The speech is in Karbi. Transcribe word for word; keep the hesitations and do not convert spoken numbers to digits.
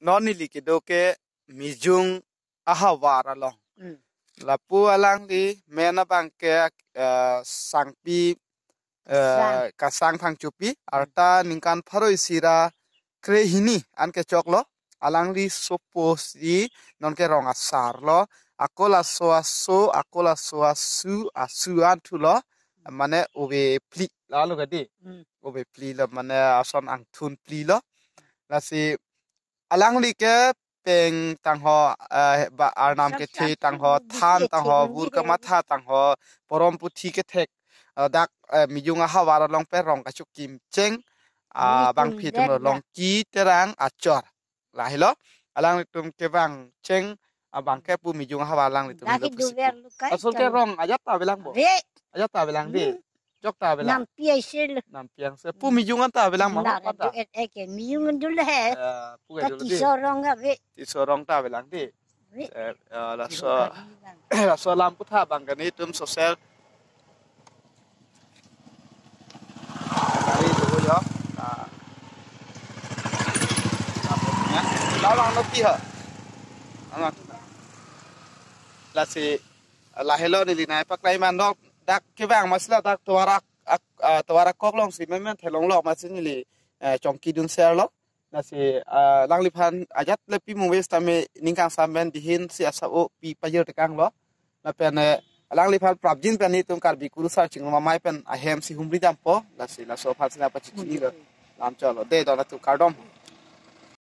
non neli kedo ke Mijung ahavar along. Hmm. Lapu alangli men abang ke, eh, Sangpi, eh, Sang. Kasang Thangchopi, arta ningkan pharo isi ra krehini an kechoklo. Alangli sopo si non ke rong asar lo. Ako laso aso, ako laso asu, asu an thulo. Mane ove phli lalo kadi. Hmm. Ove phli lo, mane ason angthun phli lo. Lasi alangli ke peng tangho, eh, ba arnam kethe tangho, than tangho, vur kamatha tangho, porom puthi kethek, eh, dak, eh, Mijung ahavar along pen rong kachokim cheng, ah, bangphi atum lo, Longki, Terang, Achor. Lahelo, alanglitum kevang cheng abang ke pu Mijung ahavar alanglitum helo pusi. Asol ke rong ajat ta avelang bo? Ajat ta avelang di. Hmm. Chok ta avelang. Nampi aisir lo. Nampi angse. Pu Mijung an ta avelang ma, la, hok ta? Adu et ek e, Mijung an dul he. Eh, pu ta dul di. Tisorong ave. Tisorong ta avelang di. Ave. Eh, eh, laso, laso lam putha abang ke netum social. Gari dulu ya. Nah. Ya. Lawang lo pi ha. Anak. Lasi, lahelo neli nai paklai man dok dak kevang masila dak tovar ak-, ak-, ah, tovar akok along si men men thelong lo masi neli, eh, chongki dun share lo. Lasi, ah, alangliphan ajat le pi movies tame ningkang samen dihin si asa o pi pajir tekang lo. Lapen, eh, alangliphan prapjin pen netum Karbi kurusar chingrum amei pen ahem si humri dampo. Lasi laso aphan si nangpachini lo. Lam cholo. De don atum kardom.